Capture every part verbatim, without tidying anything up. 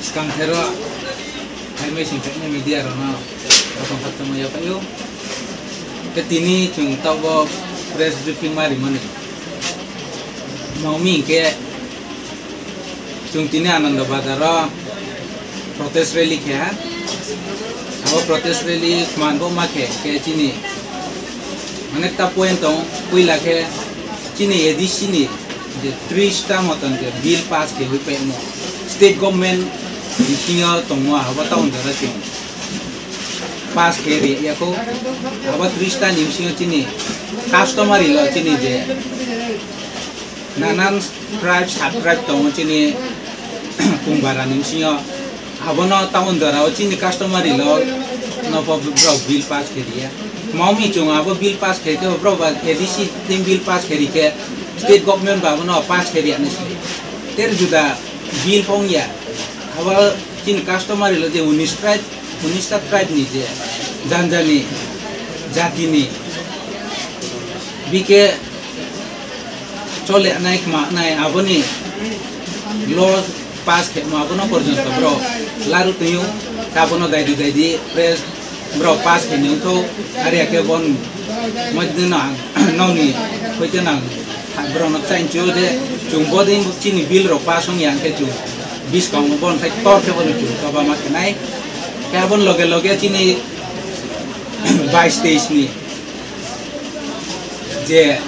Swkang thero hai mechine phaiknai media rokno khakchangma yaphaio. Tei tini chwng tabuk press briefing ma rimani. Mao mi hinkhe chwng tini Ananda Bazar o protest rally khe ha. Abo protest rally manbo ma khe, khe chini onekta point tong, puila khe chini A D C ni je tris ta moton je bill pass khe hui paimo, state government bisingo tongmo abo town jora chini pass khe ri ya kho. Abo tris ta ni bisingo chini customary law chini je nanan tribe, sub tribe tongo chini Kungbarani bisingo. Abono town jora o chini customary law no bo borok bill pass khe riya. Mao mi chwng abo bill pass khe khe borok ba A D C team bill pass khe ri khe state government ba abono pass khe riya ni sini. Ter juda bill pong ya. Abo chini customary law je unis tribe, unis ta tribe ni je janjani jatini bike chole nai khma nai aboni law pass khe ma abono porjonto borok laru twiyo, abono daidi daidi press borok pass khe nungtho. Ari khe bon moidino ang nokni hoite nang borokno chainchio je chwng bodin chini bill rok pass wngya hwnkhe chwng buskang bon khai tor khe bono chwng choba ma khenai. Khe aboni loge loge chini bais teis ni je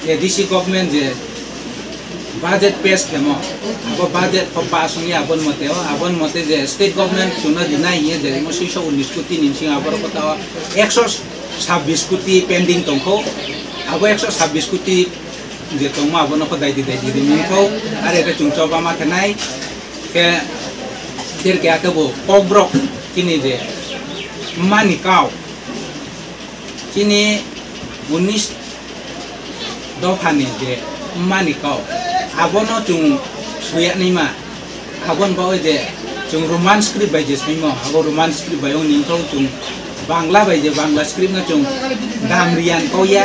A D C government je budget pass khemo, abo budget pho pass wngya aboni mote o, aboni mote je state government chwngno rinai hiye je imo swiso unis koti ni bisingo aborok kota o ekso sabbish koti pending tongkho, abo ekso sabbish koti je tongma abono kho daidi daidi rimung kho, are khe chwng choba ma khenai khe, ter khe akhe bo kokborok chini je mani kau. Chini unis dophani je mani kau, abono chwng suyanaima, aboni bagwi je chwng Roman script bai je saimo, abo Roman script bai wng ningkho chwng Bangla bai je Bangla script no chwng dam riyan kau ya,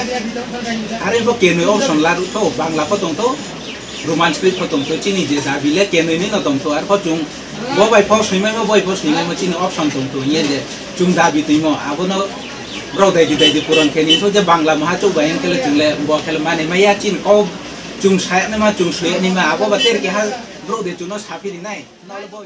are bo kenwi option larwkho, Bangla pho tongtho, Roman script pho tongtho, chini je dabi le kenwi ni no tongtho, arpho chwng bo bai pho swimai mo, bo bai pho swimai mo, chini option tongtho, hiye je chwng dabi twimo, abono borok daidi daidi puron khe ningkho je Bangla maha chuk bai wng khe le chwng le bo khe le mani maya chini kok chwng sayaknai ma, chwng suyaknai ma, abo ba ter keha borok de chwngno saphirinai, nole bo.